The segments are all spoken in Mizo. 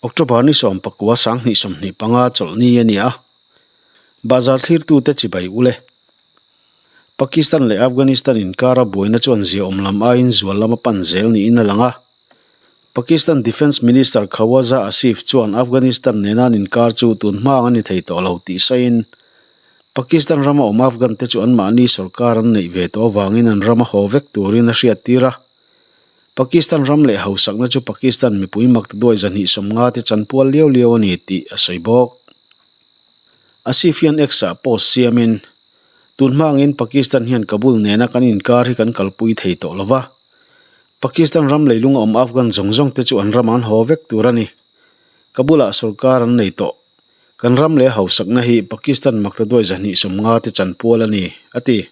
October ni 19 2025 chawlhni a ni a, Bazar thlirtute chibai u le. Pakistan leh Afghanistan inkara buaina chuan ziaawm lam aiin zual lam a pan zel niin a lang a. Pakistan Defence Minister Khawaja Asif chuan Afghanistan nena an inkar chu tun hma ang a ni thei tawh lo tih sawiin, Pakistan rama awm Afghan te chu anmahni sorkar an neih ve tawh avangin an rama haw vek turin a hriattir a. Pakistan ram leh hausakna chu Pakistan mipui mak duai 250 te chanpual liau liau a ni tih a sawi bawk. Asif hian X-ah post siamin, Tun hma angin Pakistan hian Kabul nena kan inkar hi kan kalpui thei tawh lo va. Pakistan ram leilung a awm Afghan zawng zawng te chu an ramah an haw vek tur a ni. Kabul-ah sorkar an nei tawh. Kan ram leh hausakna hi Pakistan mak duai 250 te chanpual a ni, a ti.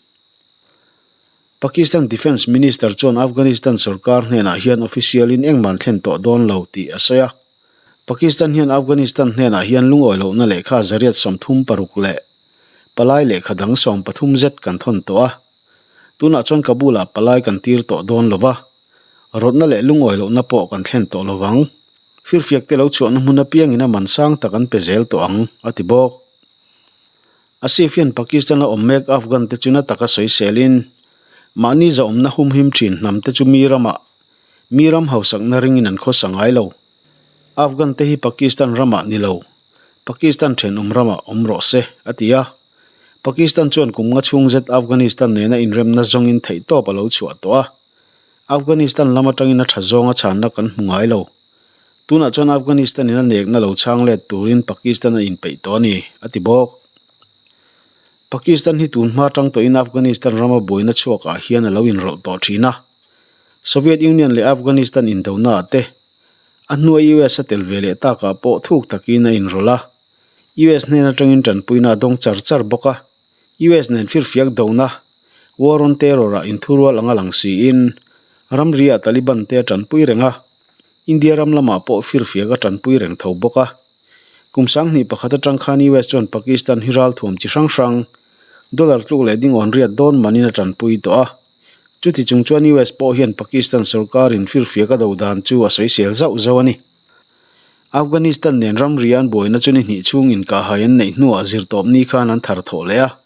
Pakistan Defence Minister chuan Afghanistan sorkar hnenah hian official in engmah an thlen tawh dawn lo tih a sawi a. Pakistan hian Afghanistan hnenah hian lungawi lohna lehkha 136 leh palai lehkha dang 13 zet kan thawn tawh a. Tunah chuan Kabul-ah palai kan tir tawh dawn lo va, rawtna leh lungawi lohna pawh kan thlen tawh lo vang. Firfiak te lo chhuahna hmun apiangin a man sang tak an pe zel tawh ang, a ti bawk. Asif hian Pakistan a awm mek Afghan te chu na taka sawiselin, mahni zahawmna humhim thin hnam te chu mi ramah, mi ram hausakna ringin an khawsa ngai lo. Afghan te hi Pakistan ramah ni lo, Pakistan thenawm ramah awm rawh se, a ti a. Pakistan chuan kum nga chhung zet Afghanistan nena inremna zawngin theihtawp a lo chhuah tawh a. Afghanistan lam atangin a tha zawnga chhanna kan hmu ngai lo. Tunah chuan Afghanistan in a nekna lo chhang let turin Pakistan a inpeih tawh a ni, a ti bawk. Pakistan hi tun hma tang tawhin Afghanistan rama buaina chhuakah hian a lo inrawlh tawh thin a. Soviet Union leh Afghanistan indonaah te, a hnua US a tel ve leh takah pawh thuk takin a inrawlh a. US hnen atangin tanpuina a dawng char char bawk a. US nen firfiak dona, War on Terror-ah inthurual anga lang siin, ramri-ah Taliban te a tanpui reng a, India ram lamah pawh firfiak a tanpui reng tho bawk a. Kum 2001 atang khan US chuan Pakistan hi ralthuam chi hrang hrang, dollar tluk leh dingawn riat dawn manin a tanpui tawh a. Chuti chung chuan US pawh hian Pakistan sorkarin firfiak a do dan chu a sawisel zauh zauh a ni. Afghanistan nen ramri an buaina chu ni hnih chhung inkahhai an neih hnuah zirtawpni khan an thar thawh leh a.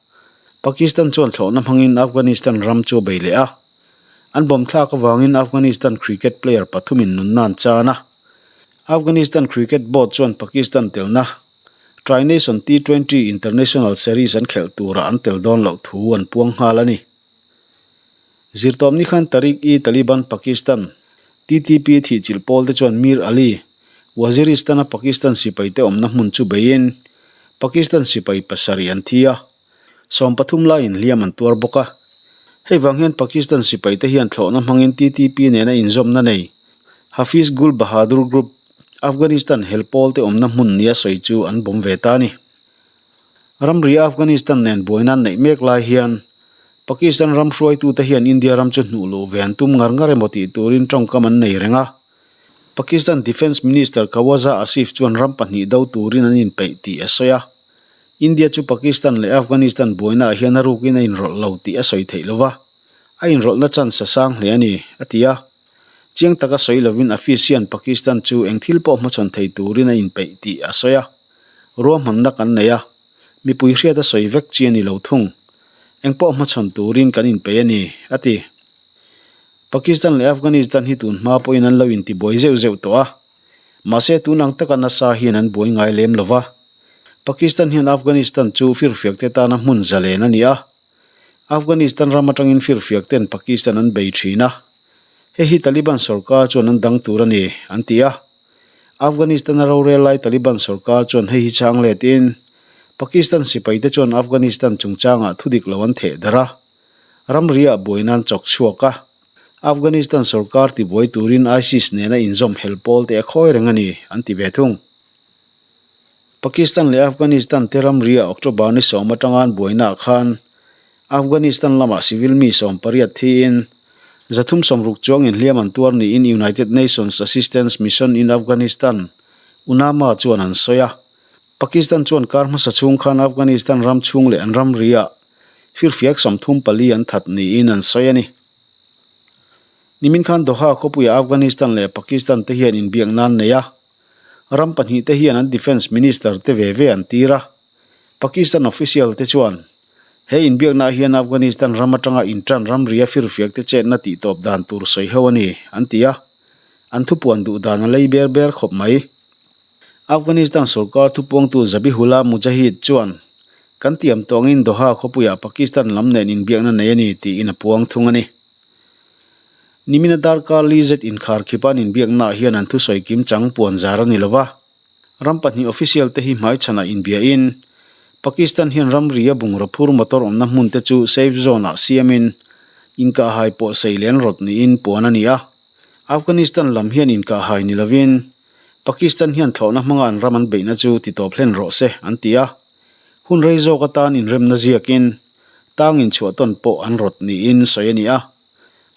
Pakistan chuan thlawhna hmangin Afghanistan ram chu a bei leh a. An bawm thlak avangin Afghanistan cricket player pathumin nunna an chan a. Afghanistan Cricket Board chuan Pakistan telna Tri-Nation T20 International Series an khelh turah an tel dawn loh thu an puang nghal a ni. Zirtawpni khan Tehreek-e-Taliban Pakistan, TTP, thihchilh pawl te chuan Mir Ali, Waziristan-a Pakistan sipaite awmna hmun chu beiin Pakistan sipai pasarih an thi a, 13 laiin hliam an tuar bawk a. Hei vang hian Pakistan sipaite hian thlawhna hmangin TTP nena inzawmna nei Hafiz Gul Bahadur Group, Afghanistan hel pawlte awmna hmun nia sawi chu an bawm ve ta a ni. Ramri Afghanistan nen buaina an neih mek lai hian Pakistan ram hruaitute hian India ram chu hnuh luh ve an tum ngar ngar emaw tih turin tawngkam an nei reng a. Pakistan Defence Minister Khawaja Asif chuan ram pahnih do turin an inpeih tih a sawi a. India chu Pakistan leh Afghanistan buainaah hian a rukin a inrawlh lo tih a sawi theih lo va, a inrawlhna chance a sang hle a ni, a ti a. Chiang taka sawi lovin Afis hian Pakistan chu eng thil pawh hmachhawn thei turin a inpeih tih a sawi a. Ruahmanna kan nei a. Mipui hriat a sawi vek chi a ni lo thung. Engpawh hmachhawn turin kan inpeih a ni, a ti. Pakistan leh Afghanistan hi tun hma pawhin an lo intibuai zeuh zeuh tawh a. Mahse tun ang taka nasa hian an buai ngai lem lo va. Pakistan hian Afghanistan chu firfiak te tana hmun zalen a ni a. Afghanistan ram atangin firfiak ten Pakistan an bei thin a. Hei hi Taliban sorkar chuan an dang tur a ni, an ti a. Afghanistan-a rorel lai Taliban sorkar chuan hei hi chhang letin Pakistan sipaite chuan Afghanistan chungchangah thudik lo an theh darh a, ramriah buaina an chawk chhuak a. Afghanistan sorkar tibuai turin ISIS nena inzawm hel pawl te a khawi reng a ni, an ti ve thung. Pakistan leh Afghanistan te ramriah October ni 10 atanga an buainaah khan Afghanistan lamah civil mi 18 thiin 360 chuang inhliam an tuar niin United Nations Assistance Mission in Afghanistan, UNAMA, chuan an sawi a. Pakistan chuan kar hmasa chhung khan Afghanistan ram chhung leh an ramriah firfiak 34 an that niin an sawi a ni. Nimin khan Doha khawpuiah Afghanistan leh Pakistan te hian inbiak nan nei a. Ram pahnihte hian an Defence Minister te ve ve an tir a. Pakistan official te chuan he inbiaknaah hian Afghanistan ram atanga intan ramria firfiak te chetna tihtawp dan tur sawi ho a ni, an ti a. An thupuan duh dan a lei ber ber khawp mai. Afghanistan sorkar thupuangtu Zabihullah Mujahid chuan, Kan tiam tawngin Doha khawpuiah Pakistan lam nen inbiakna nei a ni, tiin a puang thung a ni. Nimina darkar li zet inkhar khipa an inbiaknaah hian an thusawi kim chang puan zar a ni lo va. Ram pahnih official te hi hmaichhanah inbiahin, Pakistan hian ramria bungraw phur motor awmna hmun te chu safe zone ah siamin inkahhai pawh sei leh an rawt niin puan a ni a. Afghanistan lam hian inkahhai ni lovin Pakistan hian thlawhna hmanga an ram an beihna chu titawp hlen rawh se an ti a. Hun rei zawk atan inremna ziakin tang inchhuahtawn pawh an rawt niin sawi a ni a.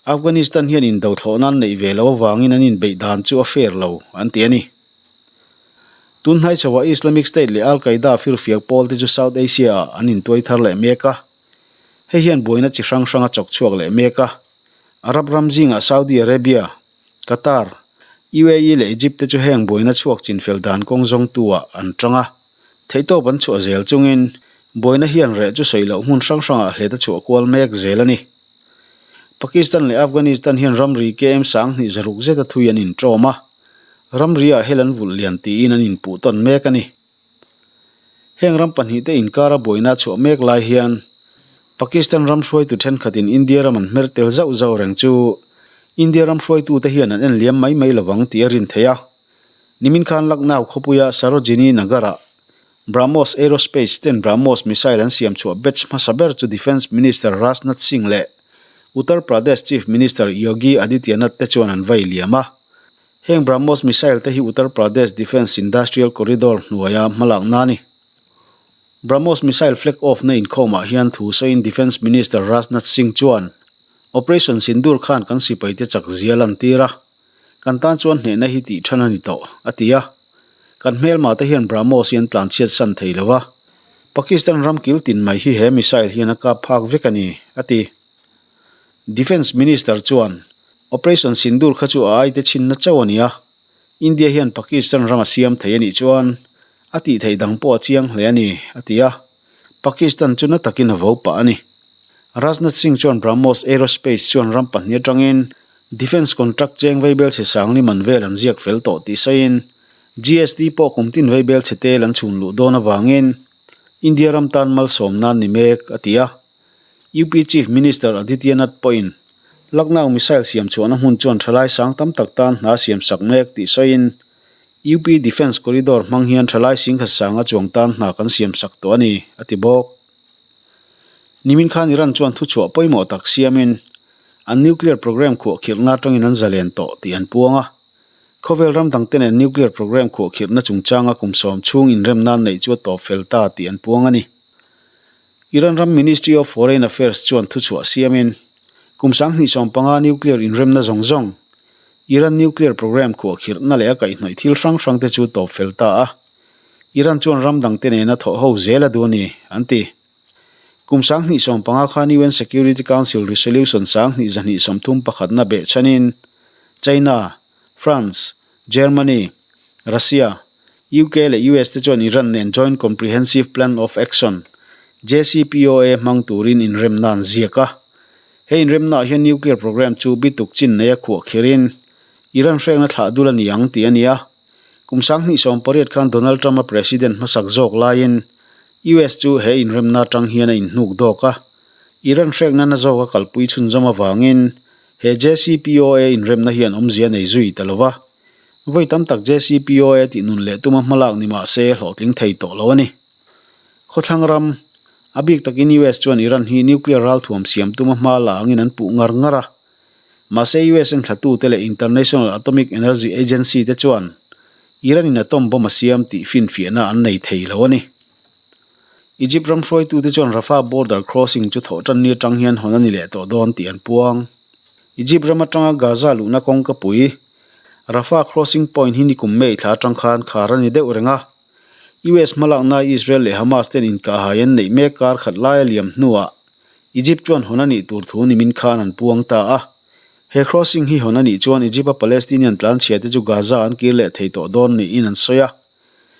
Afghanistan hian indo thlawhna an neih ve loh avangin an inbeih dan chu a fair lo an ti a ni. Tun hnai chhoah Islamic State leh Al-Qaeda firfiak pawl te chu South Asia-ah an intuai thar leh mek a. Hei hian buaina chi hrang hrang a chawk chhuak leh mek a. Arab ram zingah Saudi Arabia, Qatar, UAE leh Egypt te chu heng buaina chhuak chinfel dan kawng zawngtu-ah an tang a. Theihtawp an chhuah zel chungin buaina hian reh chu sawi loh hmun hrang hrangah hlet a chhuah kual mek zel a ni. Pakistan leh Afghanistan hian ramri KM 2000 zaruk zeta thui an inṭawm a, ramri-ah hel an vulh lian tiin an inpuh tawn mek a ni. Heng ram pahnihte inkara buaina a chhuah mek lai hian Pakistan ram hruaitu thenkhatin India ram an hmer tel zauh zauh reng chu India ram hruaitute hian an en liam mai mai lovang tih a rin theih a. Nimin khan Lucknow khawpuia Sarojini Nagar-ah BrahMos Aerospace ten BrahMos missile an siam chhuah batch hmasa ber chu Defence Minister Rajnath Singh leh Uttar Pradesh Chief Minister Yogi Adityanath te chuan an vai liam a. Heng BrahMos missile te hi Uttar Pradesh Defence Industrial Corridor hnuaia hmalakna a ni. BrahMos missile flag off na inkhawmah hian thu sawiin Defence Minister Rajnath Singh chuan Operation Sindoor khan kan sipaite chak zia lantir a, Kan tan chuan hnehna hi tih than a ni tawh, a ti a. Kan hmelma te hian BrahMos hi an tlanchhiat san thei lo va, Pakistan ram kil tin mai hi he missile hian a kap phak vek a ni, a ti. Defence Minister chuan, Operation Sindoor kha chu a aite chhinna chauh a ni a, India hian Pakistan ram a siam thei a nih chuan a tih theih dang pawh a chiang hle a ni, a ti a. Pakistan chu na takin a vo pah a ni. Rajnath Singh chuan BrahMos Aerospace chuan ram pahnih atangin Defence contract cheng veibel chhe sangli man vel an ziak fel tawh tih sawiin GST pawh kum tin veibel chhe tel an chhun luh dawn avangin India ram tan malsawm nan ni mek a ti a. UP Chief Minister Adityanath pawhin Lucknow missile siam chhuahna hmun chuan thalai sang tam tak tan hna siam sak mek tih sawiin UP Defence Corridor hmang hian thalai singkhat sanga chuang tan hna kan siam sak tawh a ni a ti bawk. Nimin khan Iran chuan thuchhuah pawimawh tak siamin an nuclear program khuahkhirhna atangin an zalen tawh tih an puang a. Khawvel ram dangte nen nuclear program khuahkhirhna chungchanga kum sawm chhung inremna an neih chu a tawp fel ta tih an puang a ni. Iran ram Ministry of Foreign Affairs chuan thuchhuah siamin kum 2015 nuclear inremna zawng zawng Iran nuclear program khuahkhirhna leh a kaihhnawih thil hrang hrangte chu tawp fel ta a. Iran chuan ram dangte nena thawh ho zel a duh a ni, an ti. Kum 2015 khan UN Security Council Resolution 2231 pakhatna behchhanin China, France, Germany, Russia, UK leh US te chuan Iran nen Joint Comprehensive Plan of Action, JCPOA, hmang turin inremna an ziak a. He inremnaah hian nuclear program chu bituk chin neia khuah khirin Iran hrekna thlah dul a ni ang tih a ni a. Kum 2018 khan Donald Trump-a president hmasak zawk laiin US chu he inremna atang hian a inhnuk dawk a, Iran hrekna na zawk a kalpui chhunzawm avangin he JCPOA inremna hian awmzia nei zui ta lo va. Vawi tam tak JCPOA tih nun leh tuma hmalak ni mah se hlawhtling thei tawh lo a ni. Khawthlang ram, a bik takin US chuan Iran hi nuclear ralthuam siam tuma hma la angin an puh ngar ngar a. Mahse US enthlatute leh International Atomic Energy Agency te chuan Iran in atom bomb a siam tih finfiahna an nei thei lo a ni. Egypt ram hruaitute chuan Rafah border crossing chu thawhtanni atang hian hawn a ni leh tawh dawn tih an puang. Egypt ram atanga Gaza luhna kawngkapui Rafah crossing point hi nikum May thla atang khan khar a ni deuh reng a. US hmalakna Israel leh Hamas ten inkahhai an neih mek kar khat laia liam hnuah Egypt chuan hawn a nih tur thu nimin khan an puang ta a. He crossing hi hawn a nih chuan Egypt-a Palestinian tlanchhia te chu Gaza an kir leh thei tawh dawn niin an sawi a.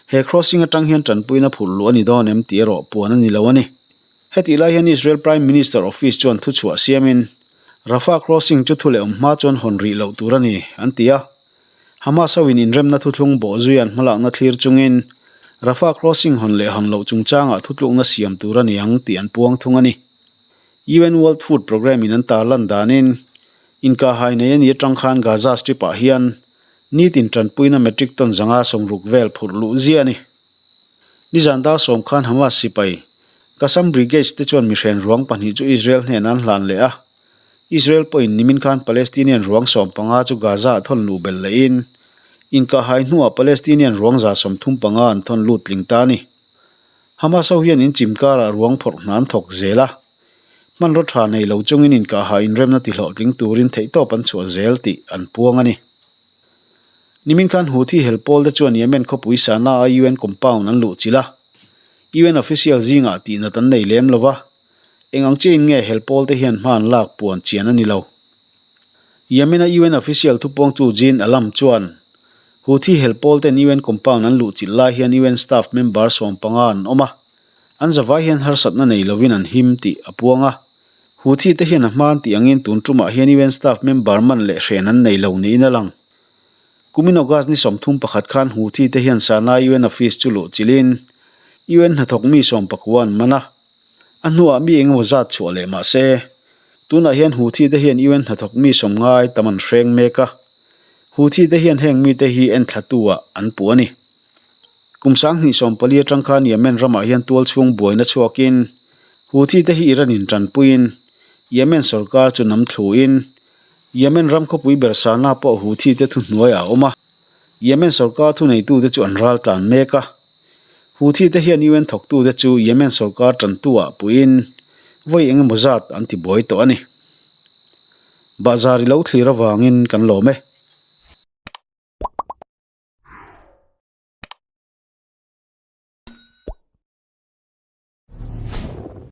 He crossing atang hian tanpuina phurh luh a ni dawn em tih erawh puan a ni lo a ni. Hetih lai hian Israel Prime Minister Office chuan thuchhuah siamin, Rafah crossing chu thu leh awm hma chuan hawn rih loh tur a ni, an ti a. Hamas hoin inremna thuthlung bawh zui an hmalakna thlir chungin Rafah crossing hawn leh hawn loh chungchangah thutlukna siam tur a ni ang tih an puang thung a ni. UN World Food Programme in an tarlan danin, inkahhai nei a ni atang khan Gaza Strip-ah hian nitin tanpuina metric ton zanga 60 vel phurh luh ziah a ni. Nizan dar sawm khan Hamas sipai, Qassam Brigades te chuan mihren ruang pahnih chu Israel hnenah an hlan leh a. Israel pawhin nimin khan Palestinian ruang 15 chu Gaza-ah thawn luh belh lehin, inkahhai hnuah Palestinian ruang 35 an thawn lut tling ta a ni. Hamas ho hian inchim karah ruang phawrh hna an thawk zel a, hmanraw tha nei lo chungin inkahhai inremna tihlawhtling turin theihtawp an chhuah zel tih an puang a ni. Nimin khan Houthi hel pawl te chuan Yemen khawpui Sanaa-a UN compound an luh chilh a, UN official zingah tihnat an nei lem lo va, eng ang chiahin nge hel pawl te hian hma an lak puan chian a ni lo. Yemen-a UN official thupuangtu Jean Alam chuan Houthi hel pawl ten UN compound an luh chilh lai hian UN staff member 15 an awm a, an zavai hian harsatna nei lovin an him tih a puang a. Houthi te hian a hma an tih angin tun tumah hian UN staff member man leh hren an nei lo niin a lang. Kumin August ni 31 khan Houthi te hian Sanaa UN office chu luh chilhin UN hnathawk mi 19 an man a. A hnuah mi engemaw zat chhuah leh mah se, tunah hian Houthi te hian UN hnathawk mi sawm ngai tam an hreng mek a. Houthi te hian heng mite hi enthlatu ah an puh a ni. Kum 2014 atang khan Yemen ramah hian tual chhung buaina chhuakin Houthi te hi Iran in tanpuiin Yemen sorkar chu nam thluin Yemen ram khawpui ber Sanaa pawh Houthi te thuhnuaiah a awm a, Yemen sorkar thuneitute chu an ral tlan mek a. Houthi te hian UN thawktute chu Yemen sorkar tantuah puiin vawi engemaw zat an tibuai tawh a ni. Bahzar i lo thlir avangin kan lawm e.